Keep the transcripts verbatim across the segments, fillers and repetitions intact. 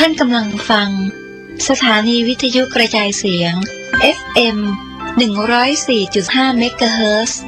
ท่านกำลังฟัง สถานีวิทยุกระจายเสียง เอฟเอ็ม หนึ่งร้อยสี่จุดห้า เมกะเฮิรตซ์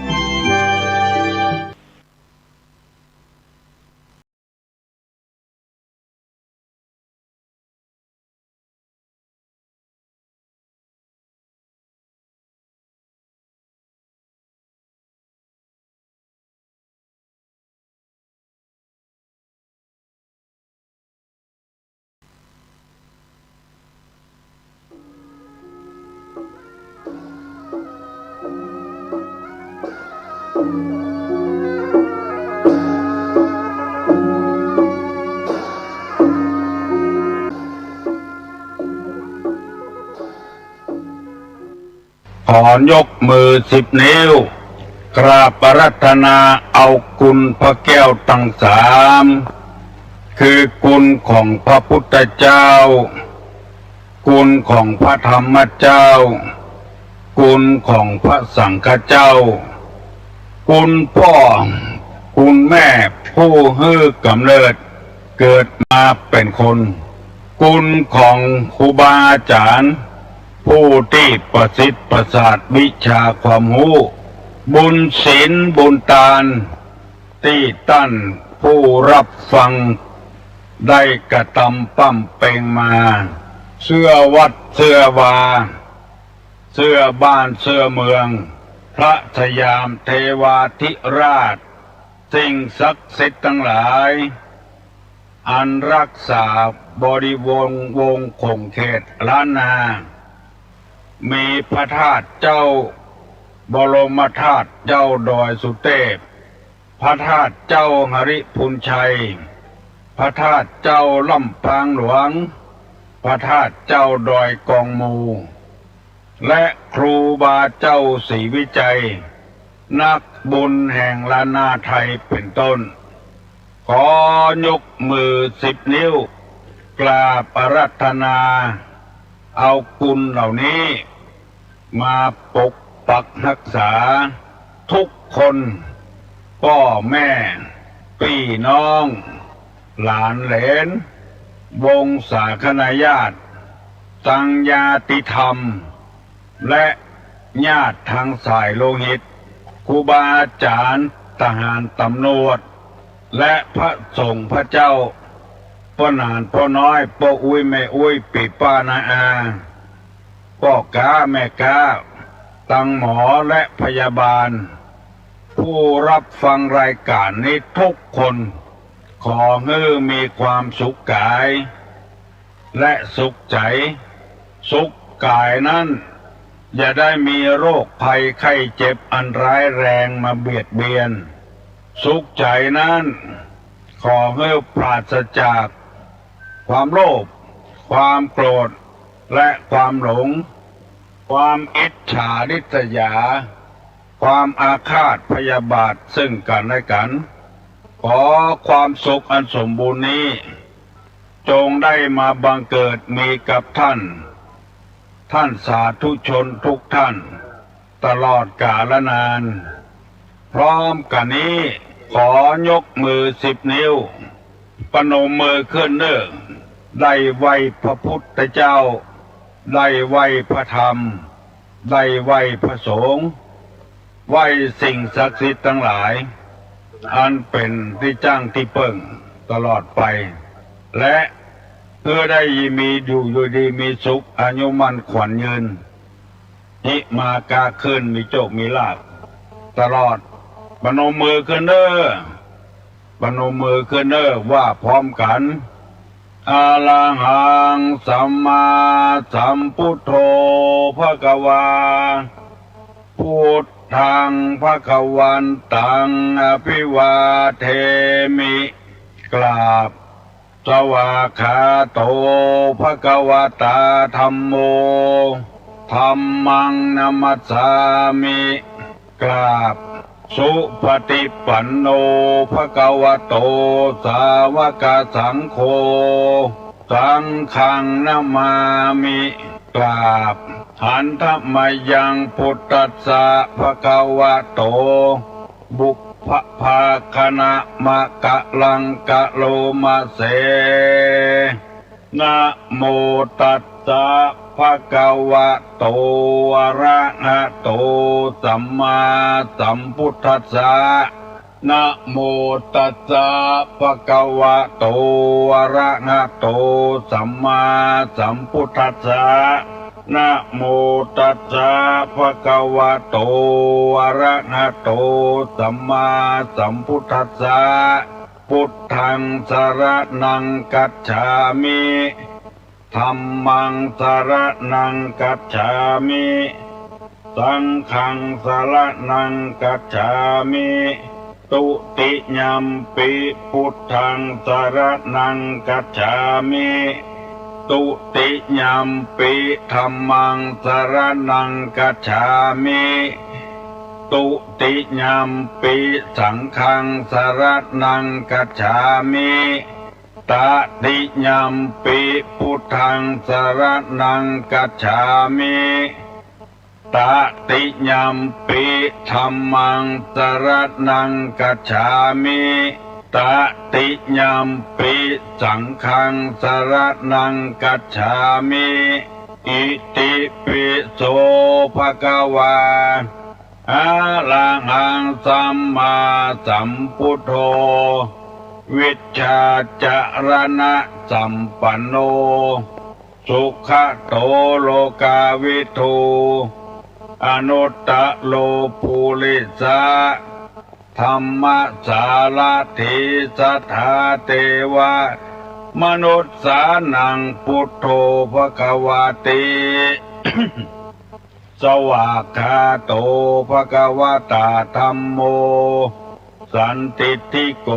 ขอยกมือสิบนิ้ว กราบอาราธนาเอาคุณพระแก้วตังสาม คือคุณของพระพุทธเจ้า คุณของพระธรรมเจ้า คุณของพระสังฆเจ้า คุณป้อ คุณแม่ผู้หื้อกำเนิดเกิดมาเป๋นคน คุณของครูบาอาจ๋ารย์ ผู้ตี้ประสิทธิ์ประสาทวิชาความฮู้ บุญศีลบุญตาน ตี้ต้านผู้ฮับฟังได้กระตำป้ำเป็งมา เสื้อวัดเสื้อวา เสื้อบ้านเสื้อเมือง พระสยามเทวาธิราช สิ่งศักดิ์สิทธิ์ตังหลาย อันฮักษาบริวงศ์วงศ์ขงเขตล้านนา มีพระธาตุเจ้า บรมธาตุเจ้าดอยสุเตพ พระธาตุเจ้าหริภุญชัย พระธาตุเจ้าลำปางหลวง พระธาตุเจ้ากองมู และครูบาเจ้าศรีวิชัย นักบุญแห่งล้านนาไทยเป๋นต้น ขอยกมือสิบนิ้ว กราบอาราธนา เอาคุณเหล่านี้ มาปกปักฮักษา ทุกคน ป้อแม่ ปี้น้อง หลานเหลน วงศาคณาญาติ ตังญาติธรรม และญาติตางสายโลหิต ครูบาอาจ๋ารย์ ทหารต๋ำรวจ และพระสงฆ์พระเจ้า ป้อหนานป้อน้อย ป้ออุ๊ยแม่อุ๊ย ปี้ป้าน้าอา ป้อก๊าแม่ก๊า ตังหมอและพยาบาล ผู้ฮับฟังรายก๋านนี้ทุกคน ขอหื้อมีความสุขก๋าย และสุขใจ๋ สุขก๋ายนั้น อย่าได้มีโรคภัยไข้เจ็บอันร้ายแรงมาเบียดเบียน สุขใจ๋นั้น ขอหื้อปราศจาก ความโลภ ความโกรธ และความหลง ความอิจฉาริษยา ความอาฆาตพยาบาทซึ่งกั๋นและกั๋น ขอความสุขอันสมบูรณ์นี้ จงได้มาบังเกิดมีกับท่าน ท่านสาธุชนทุกท่าน ตลอดกาลนาน พร้อมกั๋นนี้ ขอยกมือสิบนิ้ว ประนมมือขึ้นเน่อ ได้ไหว้พระพุทธเจ้า ได้ไหว้พระธรรม ได้ไหว้พระสงฆ์ ไหว้สิ่งศักดิ์สิทธิ์ตังหลาย อันเป๋นตี้ตั้งตี้เปิ้งตลอดไป และเพื่อได้มีอยู่ดีมีสุข อายุมั่นขวัญยืน ฮิมาก้าขึ้น มีโจคมีลาภตลอด ประนมมือขึ้นเน่อ ประนมมือขึ้นเน่อ ว่าพร้อมกั๋น อะระหัง สัมมาสัมพุทโธ ภะคะวา พุทธัง ภะคะวันตัง อะภิวาเทมิ กราบ สวากขาโต ภะคะวะตา ธัมโม ธัมมัง นะมัสสามิ กราบ สุปฏิปันโน ภะคะวะโต สาวกสังโฆ สังฆัง นะมามิ กราบ หันทะมะยัง พุทธัสสะ ภะคะวะโต ปุพพะภาคะนะมะกะลังกะโลมะเส นะโมตัสสะ ภะคะวะโต อะระหะโต สัมมาสัมพุทธัสสะ นะโมตัสสะ ภะคะวะโต อะระหะโต สัมมาสัมพุทธัสสะ นะโมตัสสะ ภะคะวะโต อะระหะโต สัมมาสัมพุทธัสสะ พุทธัง สะระณัง คัจฉามิ ธัมมัง สะระณัง คัจฉามิ สังฆัง สะระณัง คัจฉามิ ตุติยัมปิ พุทธัง สะระณัง คัจฉามิ ตุติยัมปิ ธัมมัง สะระณัง คัจฉามิ ตุติยัมปิ สังฆัง สะระณัง คัจฉามิ ตะติยัมปิ พุทธัง สะระณัง คัจฉามิ ตะติยัมปิ ธัมมัง สะระณัง คัจฉามิ ตะติยัมปิ สังฆัง สะระณัง คัจฉามิ อิติปิโส ภะคะวา อะระหัง สัมมาสัมพุทโธ วิชชาจะระณะสัมปันโน สุขะโต โลกาวิทู อนุตตะโร ปุริสะธัมมสารถี สัทธาเตวะมนุสสานัง พุทโธ ภะคะวาติ สวากขาโต ภะคะวะตา ธัมโม สันทิฏฐิโก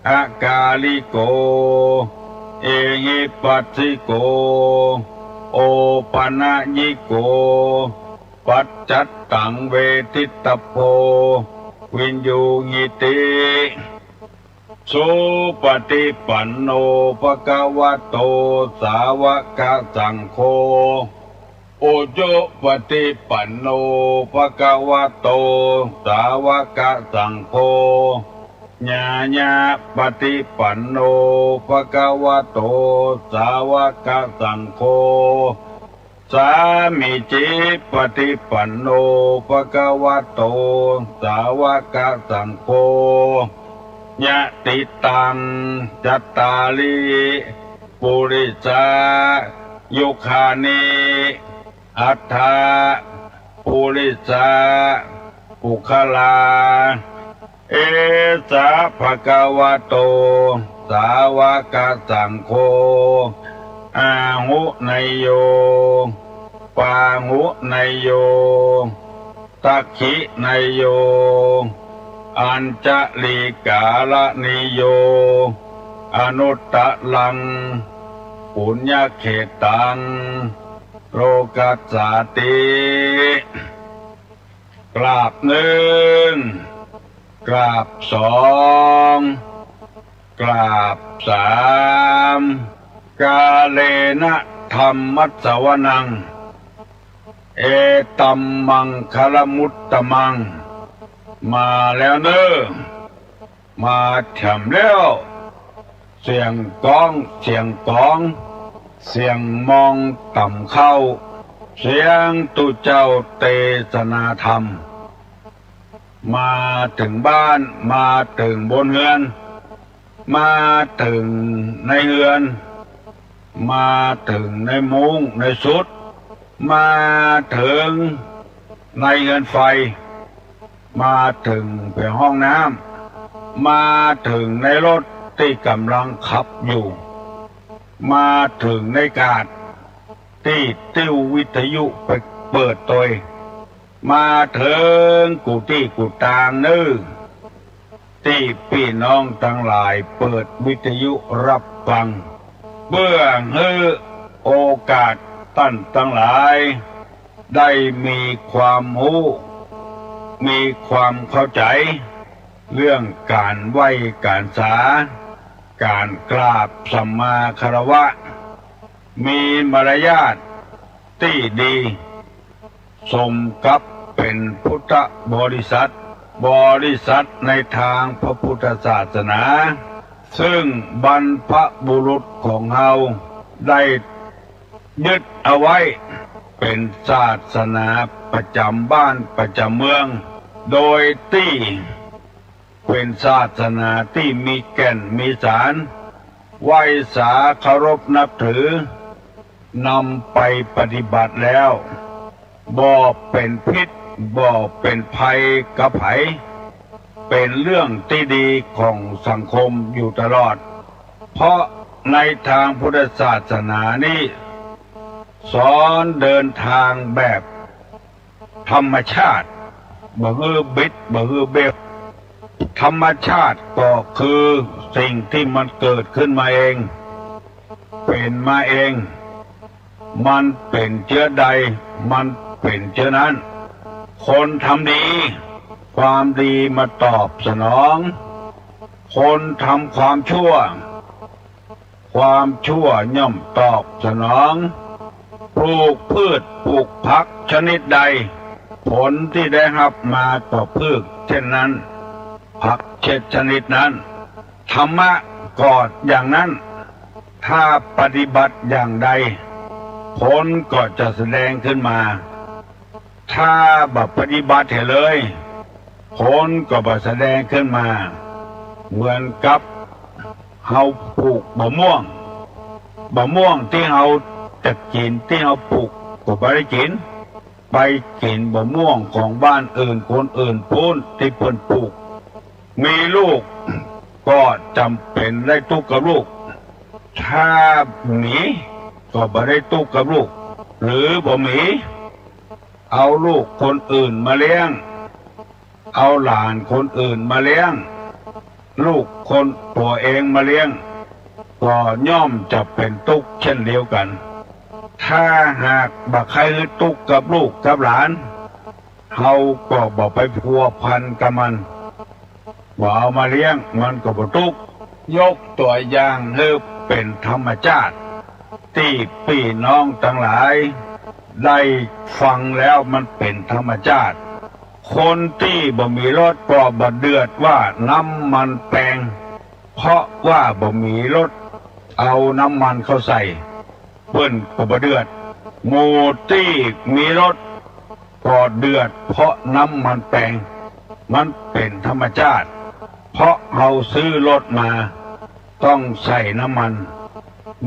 อะกาลิโก เอหิปัสสิโก โอปะนะยิโก ปัจจัตตัง เวทิตตะโพ วิญญูหิติ สุปะฏิปันโน ภะคะวะโต สาวะกะสังโฆ อุจุปะฏิปันโน ภะคะวะโต สาวะกะสังโฆ ญาญาปะฏิปันโน ภะคะวะโต สาวะกะสังโฆ สามีจิปะฏิปันโน ภะคะวะโต สาวะกะสังโฆ ยะติตัง จัตตาริ ปุริสายุคานิ อัฏฐะ ปุริสาปุคคลา เอสะ ภะคะวะโต สาวะกะสังโฆ อาหุเนยโย ปาหุเนยโย ทักขิเนยโย อัญชลีกาละนิโย อนุตตะรัง ปุญญะเขตตัง โลกัสสาติ กราบนึ่ง กราบสอง กราบสาม กาเลนะธัมมัสสวนัง เอตัมมังคะละมุตตะมัง มาแล้วเน้อ มาแถมแล้ว เสียงก้อง เสียงก๋อง เสียงมองต่ำเข้า เสียงตุ๊เจ้าเตสนาธรรม มาเถิงบ้าน มาเถิงบนเฮือน มาเถิงในเฮือน มาเถิงในมุ้งในสุด มาเถิงในเฮือนไฟ มาเถิงไปห้องน้ำ มาเถิงในรถตี้ก่ำลังขับอยู่ มาเถิงในกาดตี้ติ้ววิทยุไปเปิดตวย มาเถิงกู้ตี้กู้ตางเน้อ ตี้ปี้น้องตังหลายเปิดวิทยุฮับฟัง เปื้อหื้อโอกาสต้านตังหลาย ได้มีความฮู้ มีความเข้าใจ๋ เรื่องก๋านไหว้ก๋านสา ก๋านกราบสัมมาคารวะ มีมารยาทตี้ดี สมกับเป๋นพุทธบริษัท บริษัทในตางพระพุทธศาสนา ซึ่งบรรพบุรุษของเฮาได้ยึดเอาไว้เป๋นศาสนาประจ๋ำบ้านประจ๋ำเมือง โดยตี้เป๋นศาสนาตี้มีแก่นมีสาร ไหว้สาเคารพนับถือ นำไปปฏิบัติแล้ว บ่เป๋นพิษ บ่เป๋นภัยกับใผ เป๋นเรื่องตี้ดีของสังคมอยู่ตลอด เพราะในตางพุทธศาสนานี้ สอนเดินตางแบบธรรมชาติ บ่หื้อบิด บ่หื้อเบน ธรรมชาติก็คือสิ่งตี้มันเกิดขึ้นมาเอง เป๋นมาเอง มันเป๋นเจื้อใด มันเป๋นเจื้อนั้น คนทำดี ความดีมาตอบสนอง คนทำความชั่ว ความชั่วย่อมตอบสนอง ปลูกพืชปลูกผักชนิดใด ผลตี้ได้ฮับมาก็พืชเช่นนั้น ผักเช่นชนิดนั้น ธรรมะก็อย่างนั้น ถ้าปฏิบัติอย่างใด ผลก็จะแสดงขึ้นมา ถ้าบ่ปฏิบัติหื้อเลย ผลก็บ่แสดงขึ้นมา เหมือนกับเฮาปลูกบ่าม่วง บ่าม่วงตี้เฮาจะกิ๋นตี้เฮาปลูกก็บ่ได้กิ๋น ไปกิ๋นบ่าม่วงของบ้านอื่นคนอื่นปู๊นตี้เปิ้นปลูก มีลูกก็จ๋ำเป๋นได้ตุ๊กข์กับลูก ถ้าบ่มีก็บ่ได้ตุ๊กข์กับลูก หรือบ่มี เอาลูกคนอื่นมาเลี้ยง เอาหลานคนอื่นมาเลี้ยง ลูกคนตั๋วเองมาเลี้ยง ก็ย่อมจะเป๋นตุ๊กข์เช่นเดียวกั๋น ถ้าหากบ่ใค่หื้อตุ๊กข์กับลูกกับหลาน เฮาก็บ่ไปพัวพันกับมัน บ่เอามาเลี้ยง มันก็บ่ตุ๊กข์ ยกตั๋วอย่างหื้อเป๋นธรรมชาติ ตี้ปี้น้องตังหลายได้ฟังแล้ว มันเป๋นธรรมชาติ คนตี้บ่มีรถก็บ่เดือดว่าน้ำมันแปง เพราะว่าบ่มีรถเอาน้ำมันเข้าใส่ เปิ้นก็บ่เดือด หมู่ตี้มีรถก็เดือดเพราะน้ำมันแปง มันเป๋นธรรมชาติ เพราะเฮาซื้อรถมาต้องใส่น้ำมัน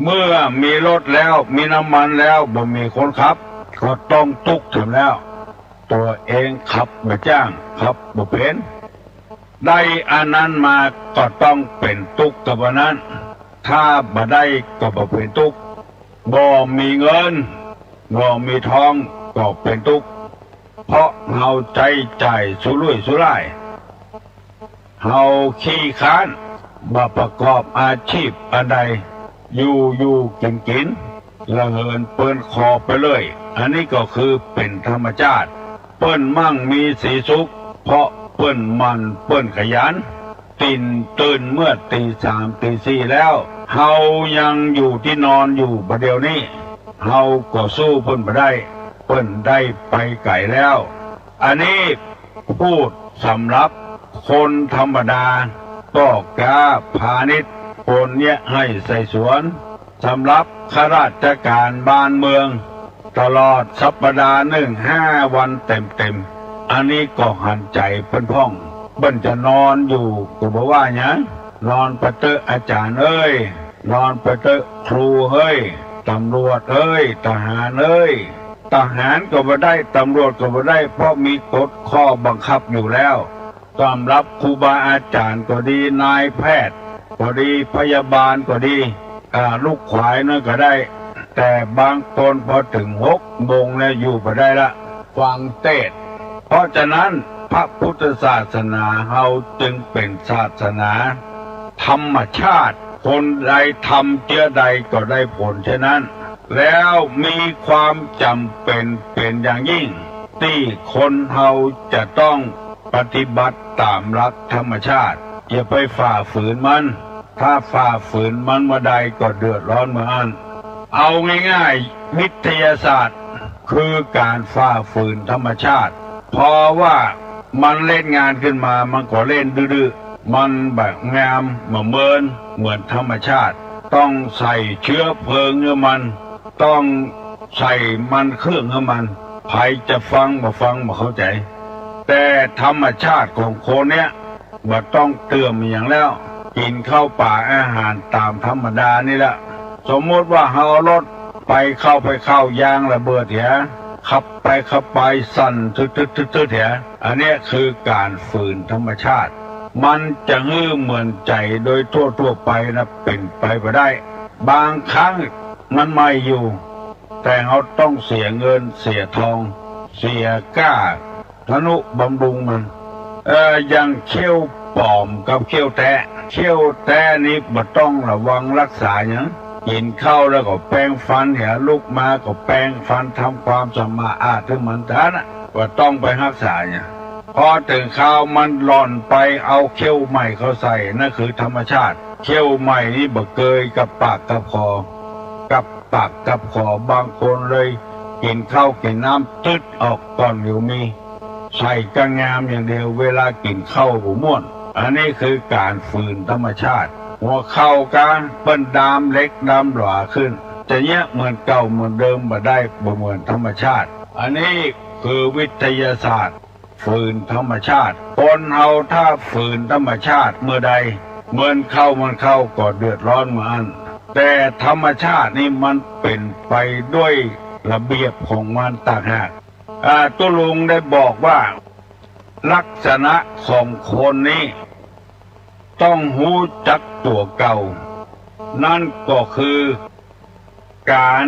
เมื่อมีรถแล้ว มีน้ำมันแล้ว บ่มีคนขับ ก็ต้องตุ๊กข์แถมแล้ว ตั๋วเองขับบ่จ้าง ขับบ่เป๋น ได้อันนั้นมาก็ต้องเป๋นตุ๊กข์กับอันนั้น ถ้าบ่ได้ก็บ่เป๋นตุ๊กข์ บ่มีเงิน บ่มีทองก็เป๋นตุ๊กข์ เพราะเฮาใจ๊จ่ายสุรุ่ยสุร่าย เฮาขี้คร้าน บ่ประกอบอาชีพอันใด อยู่อยู่กิ๋นกิ๋น ละเหินเปินคอไปเลย อันนี้ก็คือเป๋นธรรมชาติ เปิ้นมั่งมีสีสุข เพราะเปิ้นหมั่นเปิ้นขยัน ตื่น ตื่นเมื่อตี๋สามตี๋สี่แล้ว เฮายังอยู่ตี้นอนอยู่บ่าเดี่ยวนี้ เฮาก็สู้เปิ้นบ่ได้ เปิ้นได้ไปไก๋แล้ว อันนี้พูดสำหรับคนธรรมดา ป้อก๊าพาณิชย์ คนเยียะไฮ่ใส่สวน สำหรับข้าราชก๋านบ้านเมือง ตลอดสัปดาห์นึ่งห้าวันเต๋มๆ อันนี้ก็หันใจ๋เปิ้นพ่อง เปิ้นจะนอนอยู่ก็บ่ว่าหยัง นอนไปเต๊อะอาจ๋ารย์เอ้ย นอนไปเต๊อะครูเฮ้ย ต๋ำรวจเอ้ย ทหารเอ้ย ทหารก็บ่ได้ ต๋ำรวจก็บ่ได้ เพราะมีกฎข้อบังคับอยู่แล้ว สำหรับครูบาอาจ๋ารย์ก็ดี นายแพทย์ก็ดี พยาบาลก็ดี อ่า ลูกขวายนั้นก็ได้ แต่บางคนพอเถิงหกโมงแล้วอยู่บ่ได้ละ ฟังเตสน์ เพราะฉะนั้นพระพุทธศาสนาเฮาจึงเป๋นศาสนาธรรมชาติ คนใดทำเจื้อใดก็ได้ผลเช่นนั้น แล้วมีความจ๋ำเป๋นเป๋นอย่างยิ่ง ตี้คนเฮาจะต้องปฏิบัติต๋ามหลักธรรมชาติ อย่าไปฝ่าฝืนมัน ถ้าฝ่าฝืนมันเมื่อใดก็เดือดร้อนเมื่อนั้น เอาง่ายๆ วิทยาศาสตร์คือก๋านฝ่าฝืนธรรมชาติ เพราะว่ามันเล่นงานขึ้นมา มันก็เล่นดื้อ มันบ่งามบ่เมินเหมือนธรรมชาติ ต้องใส่เจื๊อเพลิงหื้อมัน ต้องใส่มันเครื่องหื้อมัน ใผจะฟังบ่ฟังบ่เข้าใจ๋ แต่ธรรมชาติของคนเนี้ย บ่ต้องเตื้อมอะหยังแล้ว กิ๋นข้าวป๋าอาหารต๋ามธรรมดานี่แหละ สมมุติว่าเฮาเอารถไปเข้าไปเข้ายางระเบิดเหีย ขับไปขับไปสั่นตึดๆๆๆเหีย อันเนี้ยคือก๋านฝืนธรรมชาติ มันจะหื้อเหมือนใจ๋โดยทั่วๆ ไปนะ เป๋นไปบ่ได้ บางครั้งมันใหม่อยู่ แต่เฮาต้องเสียเงินเสียทอง เสียก้า ทนุบำรุงมัน เอ่อ อย่างเขี้ยวป๋อมกับเขี้ยวแต๊ เขี้ยวแต๊นี่บ่ต้องระวังฮักษาหยัง กิ๋นข้าวแล้วก็แปรงฟันเหีย ลุกมาก็แปรงฟันทำความสะอาดหื้อมันเต้านั้นน่ะ บ่ต้องไปฮักษาหยัง พอเถิงคราวมันหล่อนไปเอาเขี้ยวใหม่เข้าใส่ นั่นคือธรรมชาติ เขี้ยวใหม่นี่บ่เกยกับปากกับคอ กับปากกับคอ บางคนเลยกิ๋นข้าวกิ๋นน้ำตึดออกก่อนอยู่มี ใส่ก้างามอย่างเดียว เวลากิ๋นข้าวบ่ม่วน อันนี้คือก๋านฝืนธรรมชาติ หัวข้าวกาเปิ้นดามเหล็กดามหลาขึ้น จะเยียะเหมือนเก่าเหมือนเดิมบ่ได้ บ่เหมือนธรรมชาติ อันนี้คือวิทยาศาสตร์ ฝืนธรรมชาติ คนเฮาถ้าฝืนธรรมชาติเมื่อใด เมินเข้าเมินเข้าก็เดือดร้อนเมื่ออั้น แต่ธรรมชาตินี่มันเป๋นไปด้วยระเบียบของมันต่างหาก อ่า ตุ๊ลุงได้บอกว่า ลักษณะของคนนี้ต้องฮู้จักตั๋วเก่า นั่นก็คือก๋าน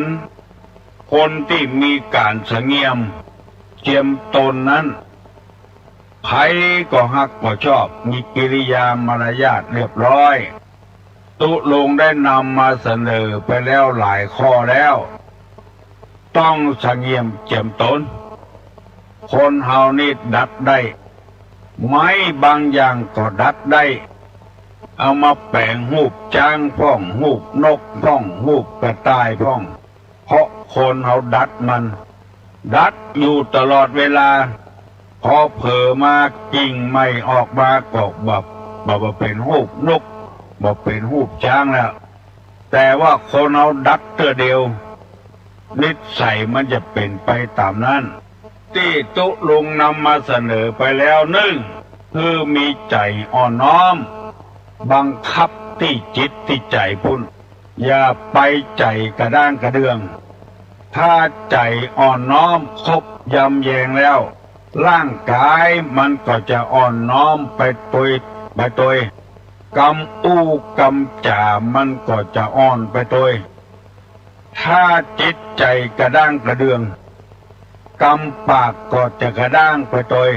คนตี้มีก๋านสะเงียมเจียมตนนั้น ใผก็ฮักก็ชอบ มีกิริยามารยาทเรียบร้อย ตุ๊ลุงได้นำมาเสนอไปแล้วหลายข้อแล้ว ต้องสะเงียมเจียมตน คนเฮานี่ดัดได้ ไม้บางอย่างก็ดัดได้ เอามาแป๋งฮูปจ๊างพ่อง ฮูปนกพ่อง ฮูปกระต่ายพ่อง เพราะคนเฮาดัดมัน ดัดอยู่ตลอดเวลา พอเผลอมากิ่งใหม่ออกมาก็บ่ บ่ บ่เป๋นฮูปนก บ่เป๋นฮูปจ๊างแล้ว แต่ว่าคนเฮาดัดเตื้อเดียว นิสัยมันจะเป๋นไปต๋ามนั้น ตี้ตุ๊ลุงนำมาเสนอไปแล้วนึ่ง คือมีใจ๋อ่อนน้อม บังคับตี้จิตตี้ใจ๋ปุ้น อย่าไปใจ๋กระด้างกระเดื่อง ถ้าใจ๋อ่อนน้อมคบยำแยงแล้ว ร่างก๋ายมันก็จะอ่อนน้อมไปตวย ไปตวย กำอู้กำจ๋ามันก็จะอ่อนไปตวย ถ้าจิตใจ๋กระด้างกระเดื่อง กำปากก็จะกระด้างไปตวย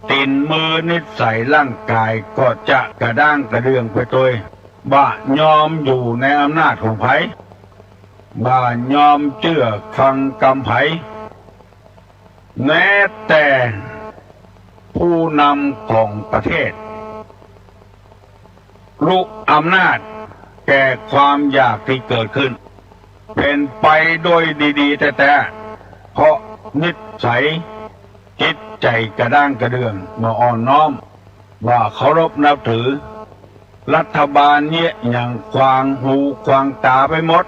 ตี๋นมือนิสัยร่างก๋ายก็จะกระด้างกระเดื่องไปตวย บ่ยอมอยู่ในอำนาจของใผ บ่ยอมเจื้อฟังกำใผ แม้แต่ผู้นำของประเทศ ลุอำนาจแก่ความอยากตี้เกิดขึ้น เป๋นไปโดยดีๆ แต๊ๆ เพราะนิสัยจิตใจ๋กระด้างกระเดื่อง บ่อ่อนน้อม บ่เคารพนับถือ รัฐบาลเยียะหยังขวางหูขวางต๋าไปหมด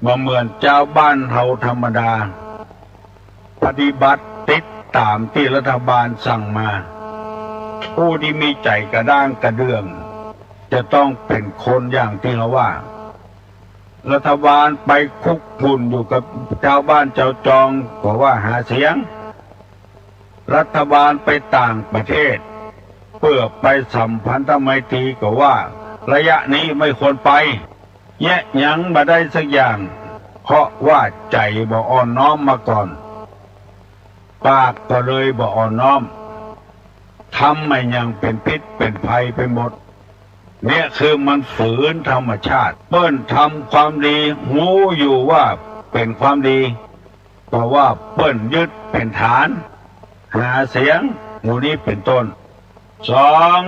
บ่เหมือนจาวบ้านเฮาธรรมดา ปฏิบัติติดต๋ามตี้รัฐบาลสั่งมา ผู้ตี้มีใจ๋กระด้างกระเดื่อง จะต้องเป๋นคนอย่างตี้เฮาว่า รัฐบาลไปคุกคุ่นอยู่กับจาวบ้านจาวจองก็ว่าหาเสียง รัฐบาลไปต่างประเทศ เปื้อไปสัมพันธไมตรีก็ว่า ระยะนี้ไม่ควรไป เยียะหยังบ่ได้สักอย่าง เพราะว่าใจ๋บ่อ่อนน้อมมาก่อน ปากก็เลยบ่อ่อนน้อม ทำอะหยังเป๋นพิษเป๋นภัยไปหมด เนี่ยคือมันฝืนธรรมชาติ เปิ้นทำความดี ฮู้อยู่ว่าเป๋นความดี ก็ว่าเปิ้นยึดเป๋นฐาน หาเสียง หมู่นี้เป๋นต้น สอง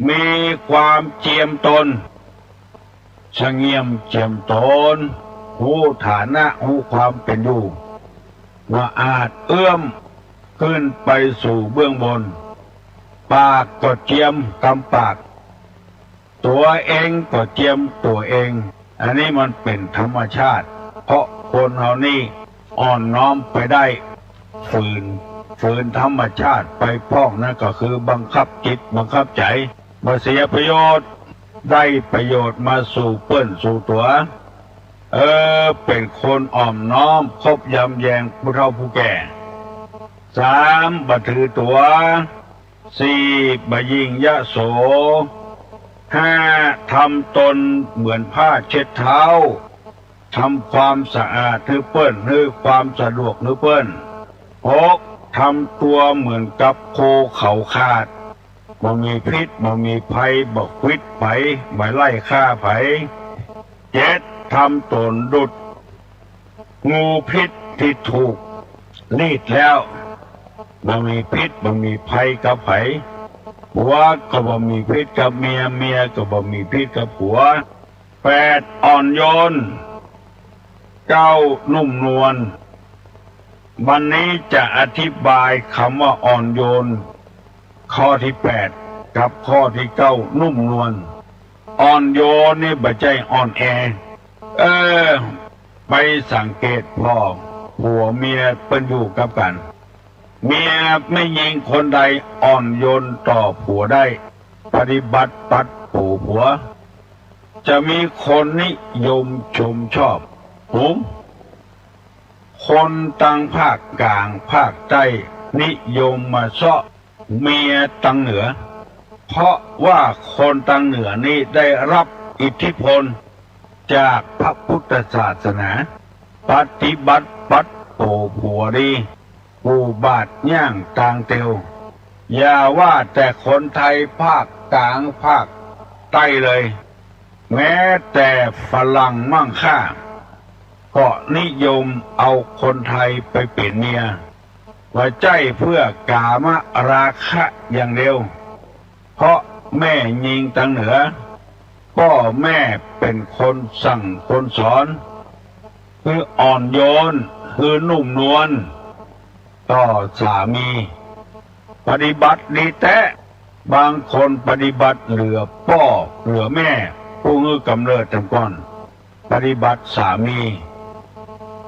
มีความเจียมตน สะเงียมเจียมตน ฮู้ฐานะ ฮู้ความเป๋นอยู่ บ่อาจเอื้อมขึ้นไปสู่เบื้องบน ไป ปากก็เจียมกำปาก ตั๋วเองก็เจียมตั๋วเอง อันนี้มันเป๋นธรรมชาติ เพราะคนเฮานี่อ่อนน้อมไปได้ ฝืน ฝืนธรรมชาติไปพ่อง นั่นก็คือบังคับจิตบังคับใจ๋ บ่เสียประโยชน์ ได้ประโยชน์มาสู่เปิ้นสู่ตั๋ว เออ เป๋นคนอ่อมน้อม คบยำแยงผู้เฒ่าผู้แก่ สาม บ่ถือตั๋ว สี่ บ่ยิ่งยโส ห้า ทำตนเหมือนผ้าเช็ดเท้า ทำความสะอาดหื้อเปิ้น หื้อความสะดวกหื้อเปิ้น หก ทำตั๋วเหมือนกับโคเขาขาด บ่มีพิษ บ่มีภัย บ่ขวิดใผ บ่ไล่ฆ่าใผ เจ็ด ทำต๋นดุจ งูพิษตี้ถูกลีดแล้ว บ่มีพิษ บ่มีภัยกับใผ ผัวก็บ่มีพิษกับเมีย เมียก็บ่มีพิษกับผัว แปด อ่อนโยน เก้า นุ่มนวล วันนี้จะอธิบายกำว่าอ่อนโยน ข้อตี้แปด กับข้อตี้เก้า นุ่มนวล อ่อนโยนนี่บ่ใจ้อ่อนแอ เออ ไปสังเกตผ่อ ผัวเมียเปิ้นอยู่กับกั๋น เมียแม่ญิงคนใดอ่อนโยนต่อผัวได้ ปฏิบัติปัดโป๋ผัว จะมีคนนิยมชมชอบ หุม คนตังภาคก๋างภาคใต้นิยมมาเซาะเมียตังเหนือ เพราะว่าคนตังเหนือนี้ได้ฮับอิทธิพลจากพระพุทธศาสนา ปฏิบัติปัดโป๋ผัวดี กู่บาดย่างตางเตียว อย่าว่าแต่คนไทยภาคก๋างภาคใต้เลย แม้แต่ฝรั่งมั่งค่า ก็นิยมเอาคนไทยไปเป๋นเมีย บ่ใจ้เพื่อกามราคะอย่างเดียว เพราะแม่ญิงตังเหนือ ป้อแม่เป๋นคนสั่งคนสอน หื้ออ่อนโยน หื้อนุ่มนวล ต่อสามี ปฏิบัติดีแต๊ บางคนปฏิบัติเหลือป้อเหลือแม่ ผู้หื้อกำเนิดตางก่อน ปฏิบัติสามี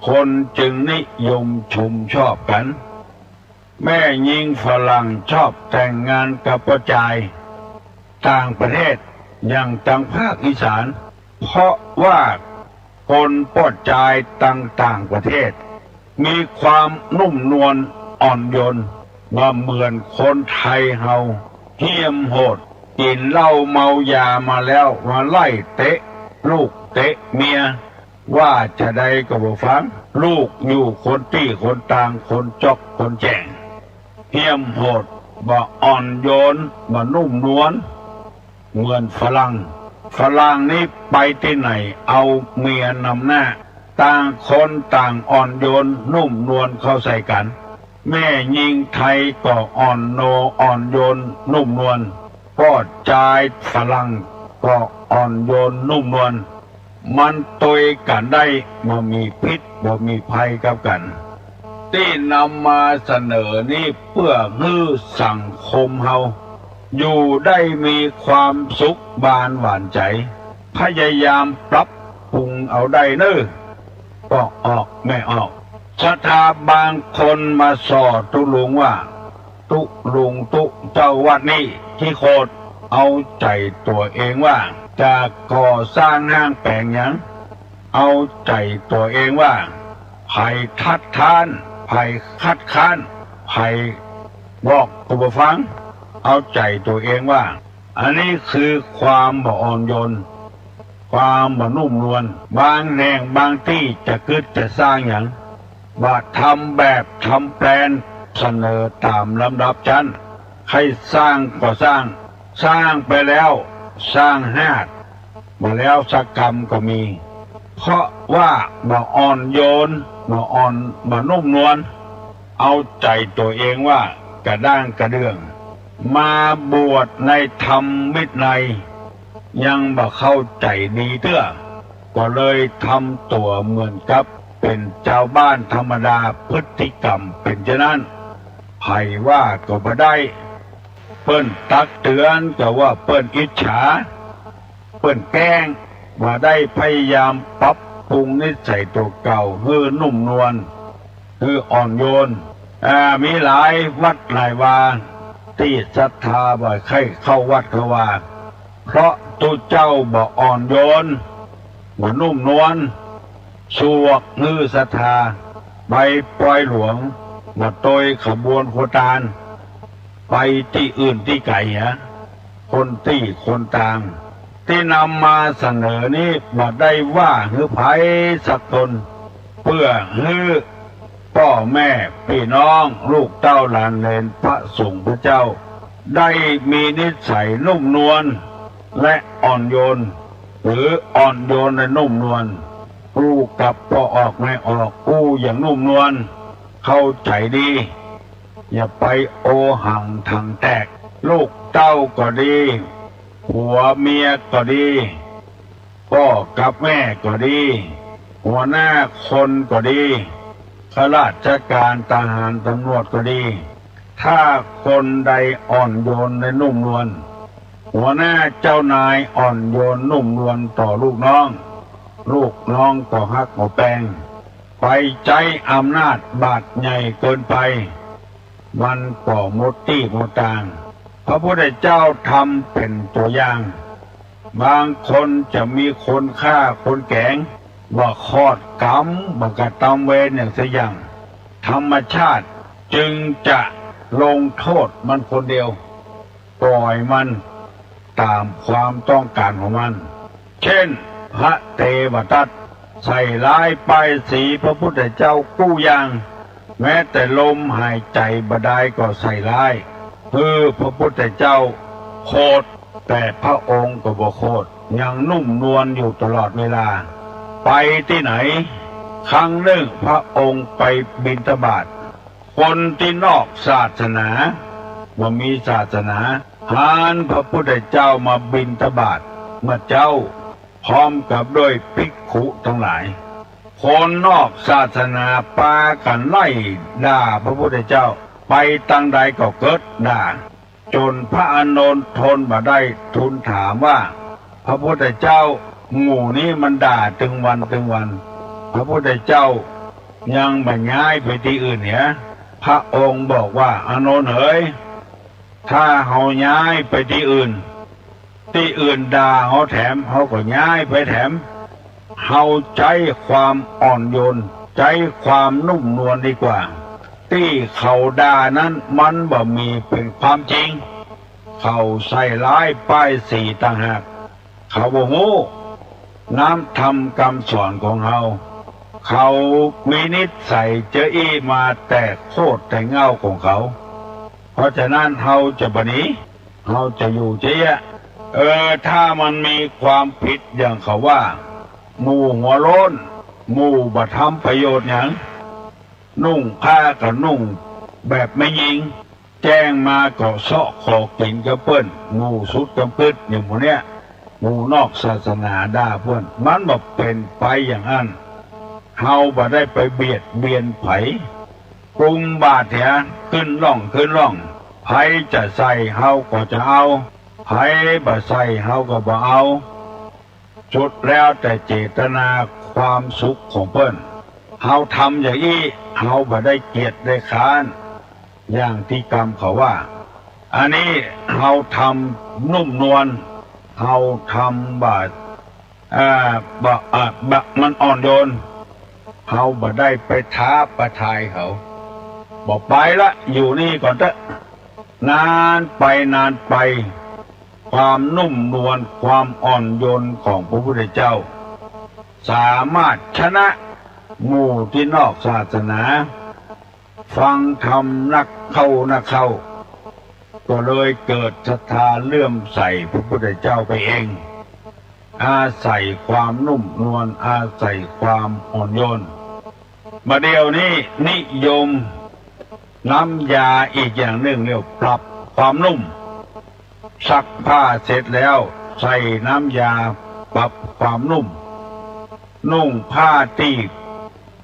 คนจึงนิยมชมชอบกั๋น แม่ญิงฝรั่งชอบแต่งงานกับป้อจายต่างประเทศ อย่างตางภาคอีสาน เพราะว่าคนป้อจายตางต่างประเทศ มีความนุ่มนวลอ่อนโยน บ่เหมือนคนไทยเฮา เหี้ยมโหด กิ๋นเหล้าเมายามาแล้ว มาไล่เตะลูกเตะเมีย ว่าจาใดก็บ่ฟัง ลูกอยู่คนตี้คนตาง คนจ๊อกคนแจ้ง เหี้ยมโหด บ่อ่อนโยน บ่นุ่มนวล เหมือนฝรั่ง ฝรั่งนี้ไปตี้ไหนเอาเมียนำหน้า ต่างคนต่างอ่อนโยนนุ่มนวลเข้าใส่กั๋น แม่ญิงไทยก็อ่อนโนอ่อนโยนนุ่มนวล ป้อจายฝรั่งก็อ่อนโยนนุ่มนวล มันตวยกั๋นได้ บ่มีพิษ บ่มีภัยกับกั๋น ตี้นำมาเสนอนี้เปื้อหื้อสังคมเฮา อยู่ได้มีความสุขบานหวานใจ๋ พยายามปรับปรุงเอาได้เน่อ ป้อออกแม่ออก ศรัทธาบางคนมาส่อตุ๊ลุงว่า ตุ๊ลุงตุ๊เจ้าวัดนี้ขี้โขด เอาใจ๋ตั๋วเองว่า จะก่อสร้างห้างแป๋งหยัง เอาใจ๋ตั๋วเองว่า ใผคัดค้าน ใผคัดค้าน ใผบอกก็บ่ฟัง เอาใจ๋ตั๋วเองว่า อันนี้คือความบ่อ่อนโยน ความบ่นุ่มนวล บางแห่งบางตี้จะกึ๊ดจะสร้างหยัง บ่ทำแบบทำแปลน เสนอต๋ามลำดับชั้น ใค่สร้างก็สร้าง สร้างไปแล้ว สร้างฮาด บ่แล้วสักกำก็มี เพราะว่าบ่อ่อนโยน บ่อ่อน บ่นุ่มนวล เอาใจ๋ตั๋วเองว่ากระด้างกระเดื่อง มาบวชในธรรมวินัย ยังบ่เข้าใจ๋ดีเตื้อ ก็เลยทำตั๋วเหมือนกับเป๋นจาวบ้านธรรมดา พฤติกรรมเป๋นจานั้น ใผว่าก็บ่ได้ เปิ้นตักเตือนก็ว่าเปิ้นอิจฉา เปิ้นแก๊ง บ่ได้พยายามปรับปรุงนิสัยตั๋วเก่าหื้อนุ่มนวล หื้ออ่อนโยน อ่า มีหลายวัดหลายวาตี้ศรัทธาบ่ใค่เข้าวัดเข้าวา เพราะตุ๊เจ้าบ่อ่อนโยน บ่นุ่มนวล สวกหื้อศรัทธา ไปปอยหลวง บ่ตวยขบวนขัวตาน ไปตี้อื่นตี้ไก๋อะ คนตี้คนตาง ตี้นำมาเสนอนี้บ่ได้ว่าหื้อใผสักตน เปื้อหื้อป้อแม่ปี้น้องลูกเต้าหลานเหลนพระสงฆ์พระเจ้า ได้มีนิสัยนุ่มนวลและอ่อนโยน หรืออ่อนโยนและนุ่มนวล อู้กับป้อออกแม่ออก อู้อย่างนุ่มนวล เข้าใจ๋ดี อย่าไปโอหังถังแตก ลูกเต้าก็ดี ผัวเมียก็ดี ป้อกับแม่ก็ดี หัวหน้าคนก็ดี ข้าราชการทหารตำรวจก็ดี ถ้าคนใดอ่อนโยนและนุ่มนวล หัวหน้าเจ้านายอ่อนโยนนุ่มนวลต่อลูกน้อง ลูกน้องก็ฮักก็แปง ไปใจ๊อำนาจบาดใหญ่เกินไป มันก็หมดตี้หมดตาง พระพุทธเจ้าทำเป๋นตั๋วอย่าง บางคนจะมีคนฆ่าคนแก๋ง บ่คลอดก๋รรม บ่กระตำเวรอย่างสักอย่าง ธรรมชาติจึงจะลงโทษมันคนเดียว ปล่อยมันต๋ามความต้องก๋านของมัน เจ้น พระเทวทัตใส่ร้ายป้ายสีพระพุทธเจ้ากู้อย่าง แม้แต่ลมหายใจ๋บ่ดายก็ใส่ร้าย หื้อพระพุทธเจ้าโขด แต่พระองค์ก็บ่โขด ยังนุ่มนวลอยู่ตลอดเวลา ไปตี้ไหน ครั้งนึ่งพระองค์ไปบิณฑบาต คนตี้นอกศาสนา บ่มีศาสนา หันพระพุทธเจ้ามาบิณฑบาตเมื่อเจ๊า พร้อมกับด้วยภิกขุตังหลาย คนนอกศาสนาปากั๋นไล่ด่าพระพุทธเจ้า ไปตางใดก็เกิดด่า จ๋นพระอานนท์ทนบ่ได้ ทูลถามว่า พระพุทธเจ้า หมู่นี้มันด่าตึงวันตึงวัน พระพุทธเจ้ายังบ่ย้ายไปตี้อื่นเหีย พระองค์บอกว่า อานนท์เหย ถ้าเฮาย้ายไปตี้อื่น ตี้อื่นด่าเฮาแถม เฮาก็ย้ายไปแถม เฮาใจ๊ความอ่อนโยน ใจ๊ความนุ่มนวลดีกว่า ตี้เขาด่านั้นมันบ่มีเป๋นความจริง เขาใส่ร้ายป้ายสีต่างหาก เขาบ่ฮู้น้ำธรรมกำสอนของเฮา เขามีนิสัยเจ้ออี้มาแต่โคตรแต่เหง้าของเขา เพราะฉะนั้นเฮาจะบ่หนี เฮาจะอยู่เจ๊ยะ เออ ถ้ามันมีความผิดอย่างเขาว่า หมู่หัวโล้น หมู่บ่ทำประโยชน์หยัง นุ่งผ้าก็นุ่งแบบแม่ญิง แจ้งมาก็เซาะขอกิ๋นกับเปิ้น หมู่สุดกำกึ๊ดอย่างหมู่เนี้ย หมู่นอกศาสนาด่าเปิ้น มันบ่เป๋นไปอย่างอั้น เฮาบ่ได้ไปเบียดเบียนใผ กุมบาตรเหีย ขึ้นร่องขึ้นร่อง ใผจะใส่เฮาก็จะเอา ใผบ่ใส่เฮาก็บ่เอา สุดแล้วแต่เจตนาความสุขของเปิ้น เฮาทำอย่างอี้ เฮาบ่ได้เกียจได้คร้าน อย่างตี้กำเขาว่า อันนี้เฮาทำนุ่มนวล เฮาทำบ่ อ่า บ่ อ่า บ่ มันอ่อนโยน เฮาบ่ได้ไปท้าประทายเขา บ่ไปละ อยู่นี่ก่อนเต๊อะ นานไปนานไป ความนุ่มนวล ความอ่อนโยนของพระพุทธเจ้า สามารถชนะหมู่ตี้นอกศาสนา ฟังธรรมนักเข้านักเข้า ก็เลยเกิดศรัทธาเลื่อมใสพระพุทธเจ้าไปเอง อาศัยความนุ่มนวล อาศัยความอ่อนโยน บ่าเดี่ยวนี้นิยมน้ำยาอีกอย่างนึ่งเรียกปรับความนุ่ม ซักผ้าเสร็จแล้วใส่น้ำยาปรับความนุ่ม นุ่งผ้าตี้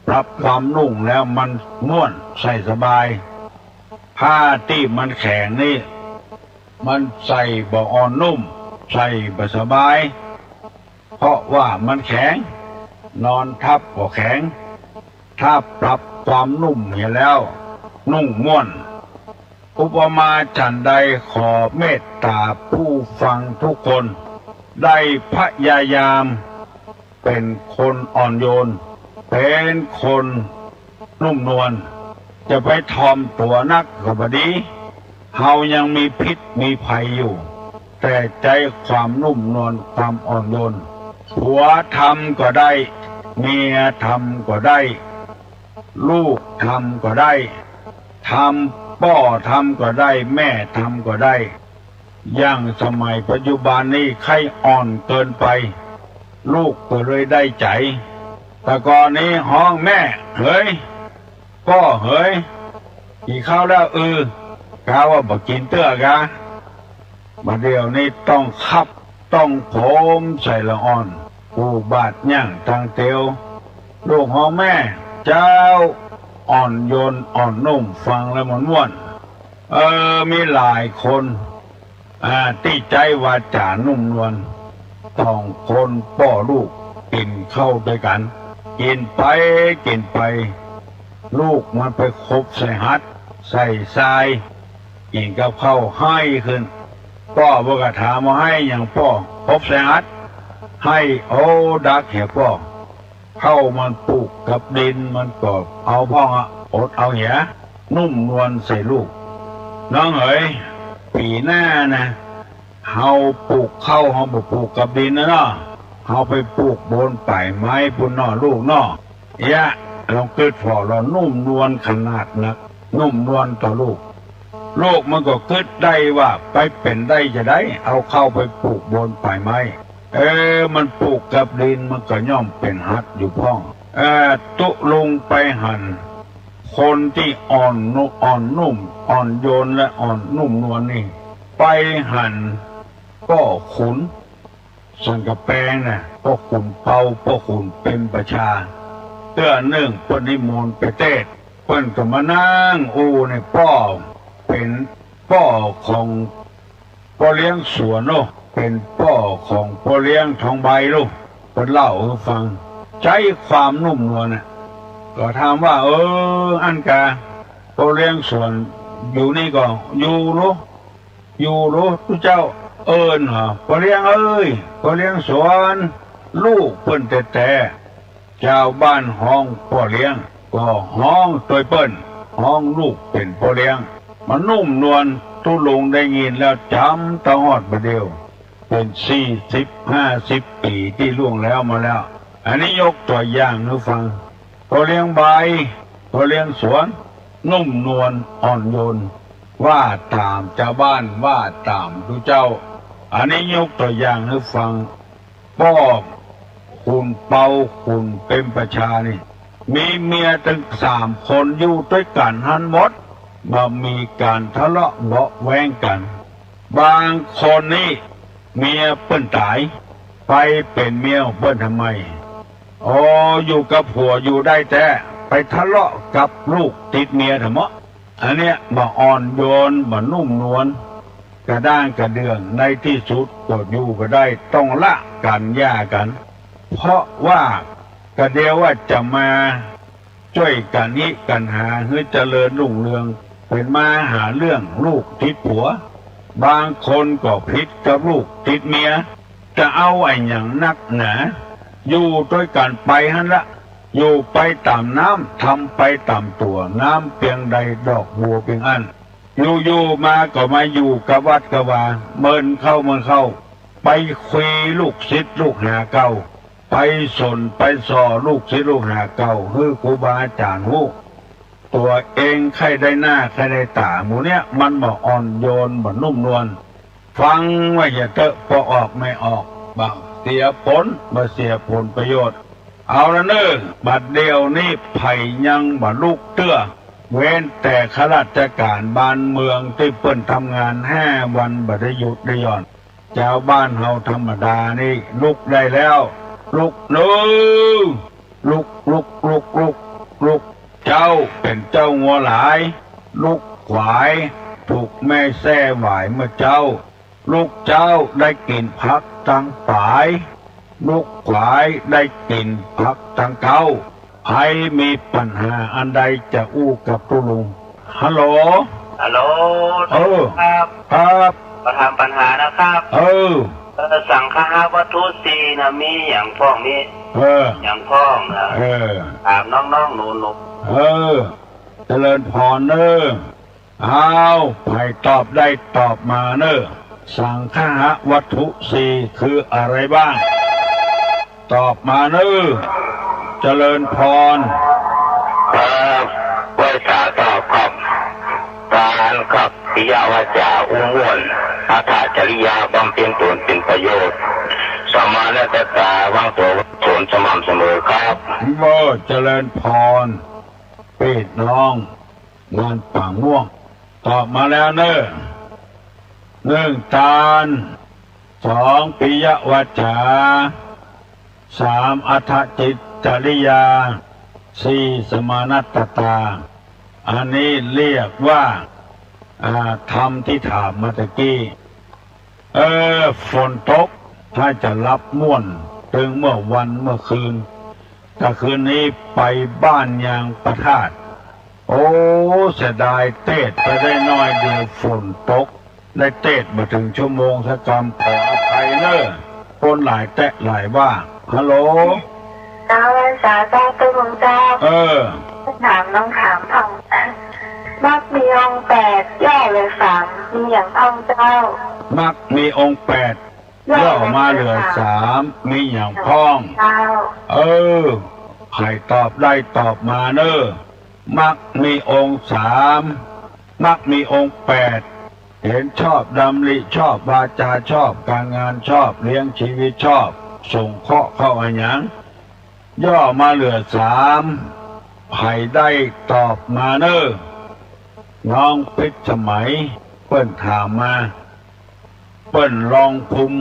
ปรับความนุ่มแล้วมันม่วนใส่สบาย ผ้าตี้มันแข็งนี่ มันใส่บ่อ่อนนุ่ม ใส่บ่สบาย เพราะว่ามันแข็ง นอนทับก็แข็ง ถ้าปรับความนุ่มเหียแล้ว นุ่งม่วน อุปมาฉันใด ขอเมตต๋าผู้ฟังทุกคน ได้พยายามเป๋นคนอ่อนโยน เป๋นคนนุ่มนวล จะไปถ่อมตั๋วนักก็บ่ดี เฮายังมีพิษมีภัยอยู่ แต่ใจ๊ความนุ่มนวลความอ่อนโยน ผัวทำก็ได้ เมียทำก็ได้ ลูกทำก็ได้ ทำ ป้อทำก็ได้ แม่ทำก็ได้ อย่างสมัยปัจจุบันนี้ใค่อ่อนเกินไป ลูกก็เลยได้ใจ๋ แต่ก่อนนี้ฮ้องแม่ เหย ป้อเหย กิ๋นข้าวแล้ว อือ กาว่าบ่กิ๋นเตื้อกา บ่าเดี่ยวนี้ต้องคับ ต้องโผมใส่ละอ่อน อุบาทย่างตังเตียว ลูกฮ้องแม่ เจ้า อ่อนโยนอ่อนนุ่ม ฟังแล้วมันม่วน เออ มีหลายคน อ่า ตี้ใจ๊วาจ๋านุ่มนวล สองคนป้อลูกกิ๋นข้าวตวยกั๋น กิ๋นไป กิ๋นไป ลูกมันไปขบใส่หัด ใส่ซาย กิ๋นกับข้าวไห้ขึ้น ป้อมันก็ถามว่า ไห้หยังป้อ ขบใส่หัด ไห้ โอ้ ดักเหียป้อ ข้าวมันปูกกับดิน มันก็เอาพ่องอะ อดเอาเหีย นุ่มนวลใส่ลูก น้องเหย ปี๋หน้านะ เฮาปูกข้าว เฮาบ่ปูกกับดินนะเนาะ เฮาไปปูกบนป่ายไม้ปู้นเนาะลูกเนาะ เยียะ ลองกึ๊ดผ่อ ลอนุ่มนวลขนาดนัก นุ่มนวลต่อลูก ลูกมันก็กึ๊ดได้ว่า ไปเป๋นได้จาใด เอาข้าวไปปูกบนป่ายไม้ เออ มันปูกกับดิน มันก็ย่อมเป๋นหัดอยู่พ่อง เออ ตุ๊ลุงไปหัน คนตี้อ่อนนุ่ม อ่อนนุ่ม อ่อนโยนและอ่อนนุ่มนวลนี่ ไปหันป้อขุน สันก๋ำแปงน่ะ ป้อขุนเปา ป้อขุนเปรมประชา เตื้อนึ่งเปิ้นนิมนต์ไปเตศน์ เปิ้นก็มานั่งอู้ในป้อ เป๋นป้อของ ป้อเลี้ยงสวนโอ้ เป๋นป้อของป้อเลี้ยงทองใบลูก เปิ้นเล่าหื้อฟัง ใจ๊ความนุ่มนวลน่ะ ก็ถามว่า เออ อั้นกา ป้อเลี้ยงสวนอยู่นี่ก่อ อยู่ลูก อยู่ลูก ตุ๊เจ้าเอิ้นหา ป้อเลี้ยงเอ้ย ป้อเลี้ยงสวน ลูกเปิ้นแต๊ๆ จาวบ้านฮ้องป้อเลี้ยง ก็ฮ้องตวยเปิ้น ฮ้องลูกเป๋นป้อเลี้ยง มันนุ่มนวล ตุ๊ลุงได้ยินแล้วจ๋ำตะฮอดบ่าเดี่ยว เป๋นสี่สิบห้าสิบปี๋ตี้ล่วงแล้วมาแล้ว อันนี้ยกตั๋วอย่างหื้อฟัง ป้อเลี้ยงใบ ป้อเลี้ยงสวน นุ่มนวลอ่อนโยน ว่าต๋ามจาวบ้าน ว่าต๋ามตุ๊เจ้า อันนี้ยกตั๋วอย่างหื้อฟัง ป้อขุนเปา ขุนเปรมประชานี่ มีเมียตึงสามคน อยู่ตวยกั๋นหั้นหมด บ่มีก๋านทะเลาะเบาะแว้งกั๋น บางคนนี่เมียเปิ้นต๋าย ไปเป๋นเมียของเปิ้นทำไม อ๋อ อยู่กับผัวอยู่ได้แต๊ ไปทะเลาะกับลูกติดเมียทำไม อันเนี้ยบ่อ่อนโยน บ่นุ่มนวล กระด้างกระเดื่อง ในตี้สุดก็อยู่บ่ได้ ต้องละกั๋น หย่ากั๋น เพราะว่าก็เดียวว่าจะมาจ้วยกั๋นฮิกั๋นหาหื้อเจริญรุ่งเรือง เป๋นมาหาเรื่องลูกติดผัว บางคนก็ผิดกับลูกติดเมีย จะเอาอะหยังนักหนา อยู่ตวยกั๋นไปหั้นละ อยู่ไปต๋ามน้ำ ทำไปต๋ามตั๋ว น้ำเปียงใดดอกบัวเปียงอั้น อยู่ๆ มาก็มาอยู่กะวัดกะวา เมินเข้าเมินเข้า ไปคุยลูกศิษย์ลูกหาเก่า ไปสนไปส่อลูกศิษย์ลูกหาเก่า หื้อครูบาอาจ๋ารย์ฮู้ ตั๋วเองใค่ได้หน้าใค่ได้ต๋า หมู่เนี้ยมันบ่อ่อนโยน บ่นุ่มนวล ฟังไว้เหียเต๊อะ ป้อออกแม่ออก บ่เสียผล บ่เสียผลประโยชน์ เอาละเน่อ บัดเดี่ยวนี้ใผยังบ่ลุกเตื้อ เว้นแต่ข้าราชก๋านบ้านเมืองตี้เปิ้นทำงานห้าวันบ่ได้หยุดได้หย่อน จาวบ้านเฮาธรรมดานี่ลุกได้แล้ว ลุกเน่อ ลุก ลุก ลุก ลุก ลุก เจ้าเป๋นเจ้างัวหลาย ลุกขวาย ถูกแม่แส้หวายเมื่อเจ๊า ลูกเจ๊าได้กิ๋นผักตังป๋าย ลูกขวายได้กิ๋นผักตังเก๊า ใผมีปัญหาอันใดจะอู้กับตุ๊ลุง ฮัลโหล ฮัลโหล เออ ครับ ครับ ขอถามปัญหานะครับ เออ เออ สังคหวัตถุสี่นะ มีหยังพ่อง มี เออ หยังพ่องนะ เออ ถามน้องๆ หนูๆ เออ เจริญพรเน้อ อ้าว ใผตอบได้ตอบมาเน้อ สังคหวัตถุสี่คืออะไรบ้าง ตอบมาเน้อ เจริญพร ครับ ไหว้สาตอบครับ ตานครับ ปิยวาจา อู้ม่วน อัตถจริยา บำเพ็ญตนเป็นประโยชน์ สัมมาณาตตา วางตั๋ววางต๋นสม่ำเสมอครับ เออ เจริญพร ปี้น้อง บ้านป่าม่วง ตอบมาแล้วเน้อ หนึ่ง ตาน สอง ปิยวาจา สาม อัตถจิตจริยา สี่ สมานัตตา อันนี้เรียกว่า อ่า ธรรมที่ถามมาตะกี้ เออ ฝนตก ถ้าจะหลับม่วน ตึงเมื่อวันเมื่อคืน ตะคืนนี้ไปบ้านยางประทาด โอ้ เสียดายเตสน์ไปได้น้อยเดียว ฝนตก ได้เตสน์บ่เถิงชั่วโมงสักกำ ขออภัยเน้อ คนหลายแต๊หลายว่า ฮัลโหล เจ้า ไหว้สาเจ้า ตุ๊ลุงเจ้า เออ ถามน้องถามพ่อง มรรคมีองค์แปด ย่อเหลือสาม มีหยังพ่องเจ้า มรรคมีองค์แปด ย่อมาเหลือสาม มีหยังพ่อง เจ้า เออ ใผตอบได้ตอบมาเน้อ มรรคมีองค์สาม มรรคมีองค์แปด เห็นชอบ ดำริชอบ วาจาชอบ ก๋านงานชอบ เลี้ยงชีวิตชอบ สงเคราะห์เข้าอะหยัง ย่อมาเหลือสาม ใผได้ตอบมาเน้อ น้องพิษสมัย เปิ้นถามมา เปิ้นลองคุม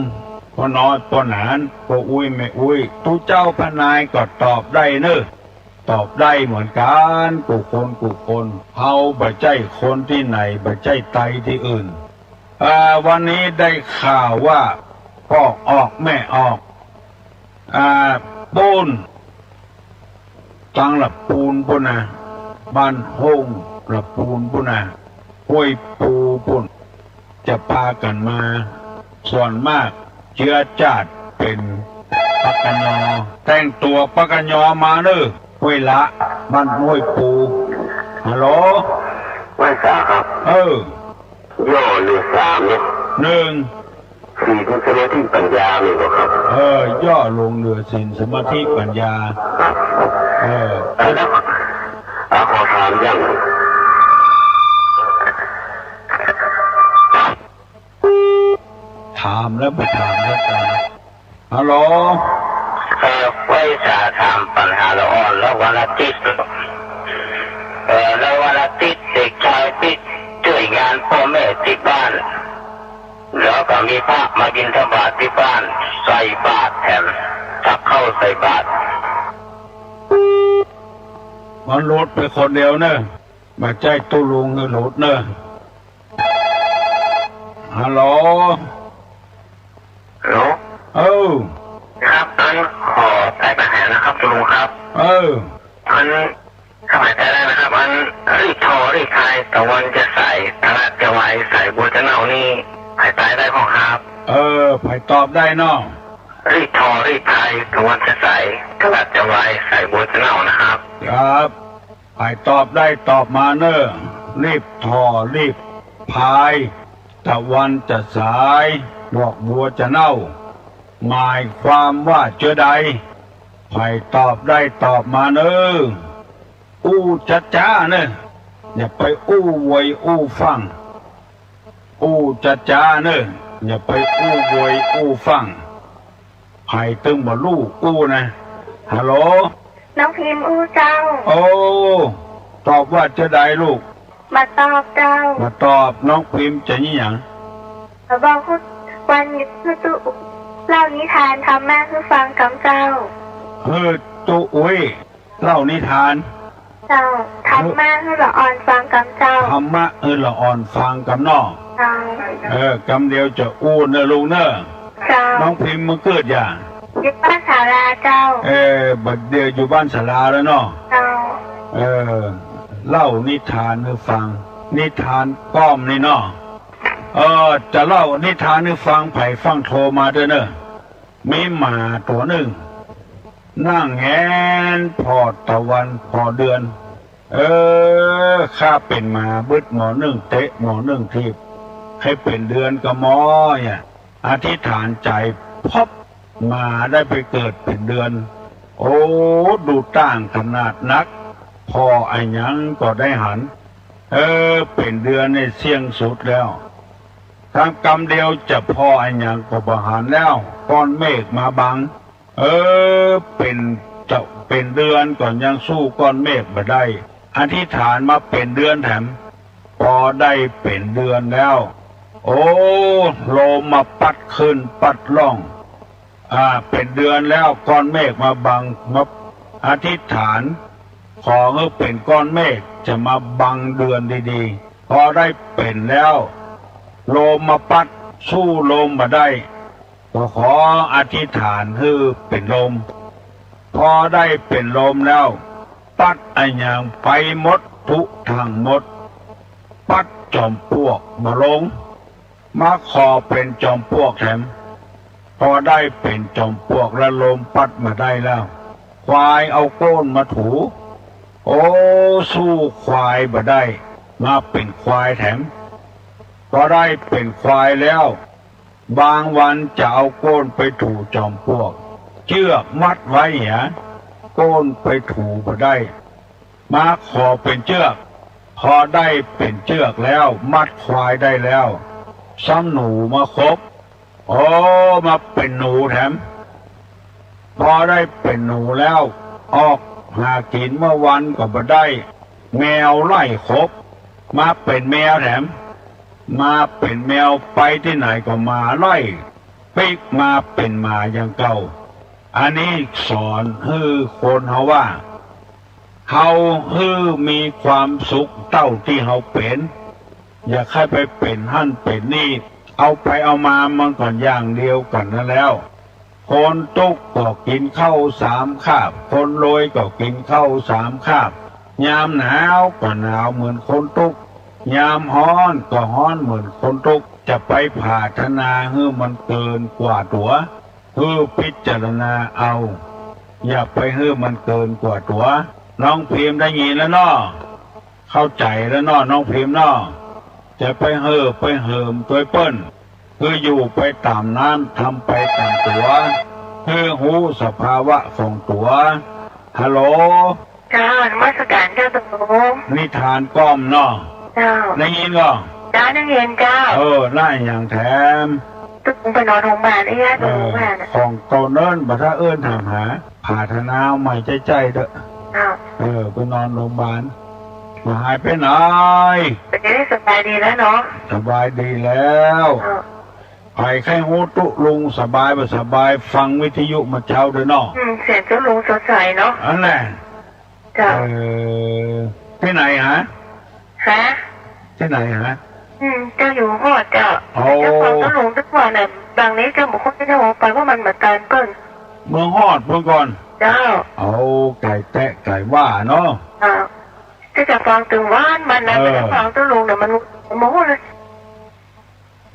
ป้อน้อยป้อหนาน ป้ออุ๊ยแม่อุ๊ย ตุ๊เจ้าพระนายก็ตอบได้เน้อ ตอบได้เหมือนกั๋น กู้คนกู้คน เฮาบ่ใจ้คนตี้ไหน บ่ใจ้ไตตี้อื่น อ่า วันนี้ได้ข่าวว่า ป้อออกแม่ออก อ่า ปู๊น ตังละปูนปู๊นนะ บ้านโฮ่งละปูนปู๊นนะ ห้วยปูปู๊น จะปากั๋นมา ส่วนมากเจื๊อจ้าดเป๋นปากกะยอ แต่งตั๋วปากกะยอมาเน้อ ห้วยละ บ้านห้วยปู ฮัลโหล ไหว้สาครับ เออ ย่อเหลือสามเนาะ หนึ่ง ศีล สมาธิ ปัญญา นี่บ่ครับ เออ ย่อลงเหลือศีล สมาธิ ปัญญา ครับ เออ แล้ว อ่ะ ขอถามอย่าง ถามแล้วบ่ถามแล้วกั๋น ฮัลโหล เอ่อ ไหว้สาถามปัญหาละอ่อน ละวันอาทิตย์ เอ่อ ละวันอาทิตย์เด็กชายปิ๊กจ้วยงานป้อแม่ตี้บ้าน แล้วก็มีพระมาบิณฑบาตตี้บ้าน ใส่บาตรแถม ตักข้าวใส่บาตร มันหลุดไปคนเดียวเน้อ บ่ใจ้ตุ๊ลุงหื้อหลุดเน้อ ฮัลโหล ฮัลโหล เออ ครับ อันขอไต่ปัญหานะครับ ตุ๊ลุงครับ เออ อัน สมัยแต่แรกนะครับ อัน รีบทอรีบพาย ตะวันจะสาย ตลาดจะวาย สายบัวจะเน่านี่ ใผตายได้พ่องครับ เออ ใผตอบได้เนาะ รีบทอรีบพาย ตะวันจะสาย ตลาดจะวาย สายบัวจะเน่านะครับ ครับ ใผตอบได้ตอบมาเน้อ รีบทอรีบพาย ตะวันจะสาย ดอกบัวจะเน่า หมายความว่าเจ้าใด ใผตอบได้ตอบมาเน้อ อู้จ๊าๆ เน้อ อย่าไปอู้โวยอู้ฟั่ง อู้จ๊าๆ เน้อ อย่าไปอู้โวยอู้ฟั่ง ใผตึงบ่ฮู้อู้นะ ฮัลโหล น้องพิมพ์อู้เจ้า โอ้ ตอบว่าเจ้าใดลูก บ่ตอบเจ้า บ่ตอบ น้องพิมพ์จะอี้หยัง บ่บอก วันนี้หื้อตุ๊เล่านิทานธรรมะหื้อฟังกำเจ้า หื้อตุ๊อุ๊ย เล่านิทาน เจ้า ธรรมะหื้อละอ่อนฟังกำเจ้า ธรรมะหื้อละอ่อนฟังกำเนาะ เจ้า เออ กำเดียวจะอู้เน่อลูกเน่อ เจ้า น้องพิมพ์เมืองเกิดอย่า อยู่บ้านศาลาเจ้า เออ บัดเดี่ยวอยู่บ้านศาลาแล้วเนาะ เจ้า เออ เล่านิทานหื้อฟัง นิทานก้อมนี่เนาะ เออ จะเล่านิทานหื้อฟัง ใผฟังโทรมาเต๊อะเน่อ มีหมาตั๋วนึ่ง นั่งแหงนผ่อตะวันผ่อเดือน เออ ข้าเป๋นหมาบึดหมอนึ่งเตะหมอนึ่งถีบ ใค่เป๋นเดือนก่อหมอเนี่ย อธิษฐานใจ๋ พับ หมาได้ไปเกิดเป๋นเดือน โอ้ ดูต่างขนาดนัก ผ่ออะหยังก็ได้หัน เออ เป๋นเดือนนี่เสี้ยงสุดแล้ว ทั้งกำเดียวจะผ่ออะหยังก็บ่หันแล้ว ก้อนเมฆมาบัง เออ เป๋น จะเป๋นเดือนก็ยังสู้ก้อนเมฆบ่ได้ อธิษฐานมาเป๋นเดือนแถม ปอได้เป๋นเดือนแล้ว โอ้ ลมมาปั๊ดขึ้นปั๊ดล่อง อ่า เป๋นเดือนแล้ว ก้อนเมฆมาบัง มาอธิษฐาน ขอหื้อเป๋นก้อนเมฆจะมาบังเดือนดีๆ ปอได้เป๋นแล้ว ลมมาปั๊ด สู้ลมบ่ได้ ก็ขออธิษฐานหื้อเป๋นลม ปอได้เป๋นลมแล้ว ปั๊ดอะหยังไปหมด ตุ๊ทั้งหมด ปั๊ดจอมปลวกบ่ลง มาขอเป๋นจอมปลวกแถม ปอได้เป๋นจอมปลวกแล้ว ลมปั๊ดบ่ได้แล้ว ควายเอาโก้นมาถู โอ้ สู้ควายบ่ได้ มาเป๋นควายแถม ปอได้เป๋นควายแล้ว บางวันจะเอาโก้นไปถูจอมปลวก เจื้อกมัดไว้เหีย โก้นไปถูบ่ได้ มาขอเป๋นเจื้อก ปอได้เป๋นเจื้อกแล้ว มัดควายได้แล้ว ซ้ำหนูมาคบ โอ้ มาเป๋นหนูแถม ปอได้เป๋นหนูแล้ว ออกหากิ๋นเมื่อวันก็บ่ได้ แมวไล่คบ มาเป๋นแมวแถม มาเป๋นแมว ไปตี้ไหนก็หมาไล่ ปิ๊กมาเป๋นหมาอย่างเก่า อันนี้สอนหื้อคนเฮาว่า เฮาหื้อมีความสุขเต้าตี้เฮาเป๋น อย่าใค่ไปเป๋นหั้นเป๋นนี่ เอาไปเอามามันก็อย่างเดียวกั๋นนั้นแล้ว คนตุ๊กข์ก็กิ๋นข้าวสามคาบ คนรวยก็กิ๋นข้าวสามคาบ ยามหนาวก็หนาวเหมือนคนตุ๊กข์ ยามฮ้อนก็ฮ้อนเหมือนคนตุ๊กข์ จะไปผาถนาหื้อมันเกินกว่าตั๋ว หื้อพิจารณาเอา อย่าไปหื้อมันเกินกว่าตั๋ว น้องพิมพ์ได้ยินแล้วเนาะ เข้าใจ๋แล้วเนาะ น้องพิมพ์เนาะ จะไปเฮ่อไปเหิมตวยเปิ้น หื้ออยู่ไปต๋ามน้ำ ทำไปต๋ามตั๋ว หื้อฮู้สภาวะของตั๋ว ฮัลโหล เจ้า นมัสก๋านเจ้า ตุ๊ลุง นิทานก้อมเนาะ เจ้า ได้ยินก่อ เจ้า ได้ยินเจ้า เออ ละอะหยังแถม ตุ๊ลุงไปนอนโฮงบาลเอี้ย ตุ๊ลุงว่าน่ะ ของเก่าเนิ่นบ่ถ้าเอิ้นถามหา ผาถนาใหม่ใจ๊ๆ เต๊อะ เจ้า เออ ไปนอนโฮงบาล บ่หายไปไหน เดี๋ยวนี้สบายดีแล้วเนาะ สบายดีแล้ว เจ้า ใผใค่ฮู้ตุ๊ลุงสบายบ่สบาย ฟังวิทยุมาเจ๊าเต๊อะเนาะ อืม เสียงตุ๊ลุงสดใสเนาะ อันแหละ เจ้า เออ ตี้ไหนฮะ ฮะ ตี้ไหนฮะ อืม เจ้าอยู่ฮอดเจ้า โอ้ เจ้าฟังตุ๊ลุงตุ๊กวันน่ะ บางนี้เจ้าบ่ค่อยได้โทรไป เพราะมันบ่ตานเปิ้น เมืองฮอดเปิ้นก่อ เจ้า เอา ไก๋แต๊ไก๋ว่าเนาะ เจ้า เจ้าจะฟังตึงวันมันนะ เออ แต่ถ้าฟังตุ๊ลุงเนี่ยมันบ่ฮู้เลย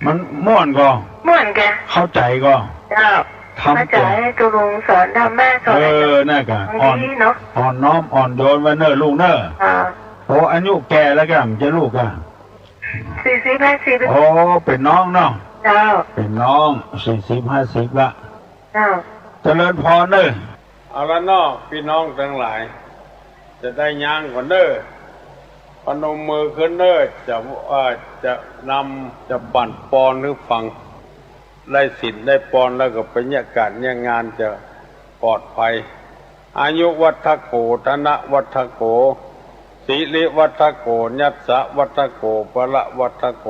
มันม่วนก่อ ม่วนแก เข้าใจ๋ก่อ เจ้า ทำ เข้าใจ๋ ตุ๊ลุงสอนธรรมะสอน เออ อะไร นั่นก่อ อ่อน ดีเนาะ อ่อนน้อมอ่อนโยนไว้เน่อลูกเน่อ อ่า โอ้ อายุแก่แล้วก่อ มันจะลูกก่อ สี่สิบห้าสิบ โอ้ เป๋นน้องเนาะ เจ้า เป๋นน้อง สี่สิบห้าสิบละ เจ้า เจริญพรเน่อ เอาละเนาะ ปี้น้องตังหลาย จะได้ย้างก่อนเน่อ พนมมือขึ้นเน่อ จะ เอ่อ จะนำ จะบั่นปอนหื้อฟัง ได้ศีลได้ปอนแล้วก็ไปเยียะก๋านเยียะงานจะปลอดภัย อายุวัฑฒโข ธนวัฑฒโข สิริวัฑฒโข ยัสสะวัฑฒโข พละวัฑฒโข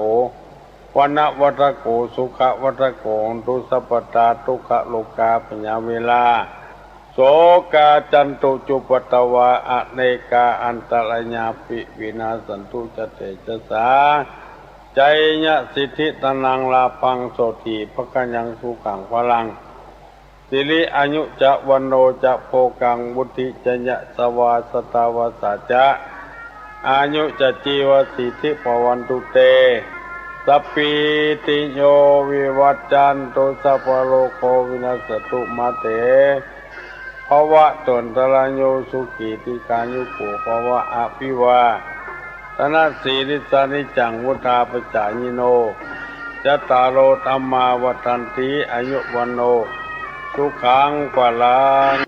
วรรณวัฑฒโข สุขวัฑฒโข โหนตุสัพพทา ทุกขโรคาพยาเวรา โสกา จันตุ จุปัตตวา อเนกา อันตรายาปิ วินาสสันตุ จะเตจะสา จายะสิทธิ ธนัง ลาภัง โสตถี ภะคะยัง สุขัง พะลัง สิริ อายุ จะ วัณโณ จะ โภคัง วุฑฒิ จะ ยะสะวา สะตาวัสสา จะ อายุ จะ จีวะ สีทธิ ภะวันตุ เต สัพพีติโย วิวัชชันตุ สัพพะโรโค วินัสสะตุ มา เต ภะวะตวันตะราโย สุขี ทีฆายุโก ภะวะ อภิวาทะนะสีลิสสะ นิจจัง วุฑฒาปะจายิโน จัตตาโร ธัมมา วัฑฒันติ อายุ วัณโณ สุขัง พะลัง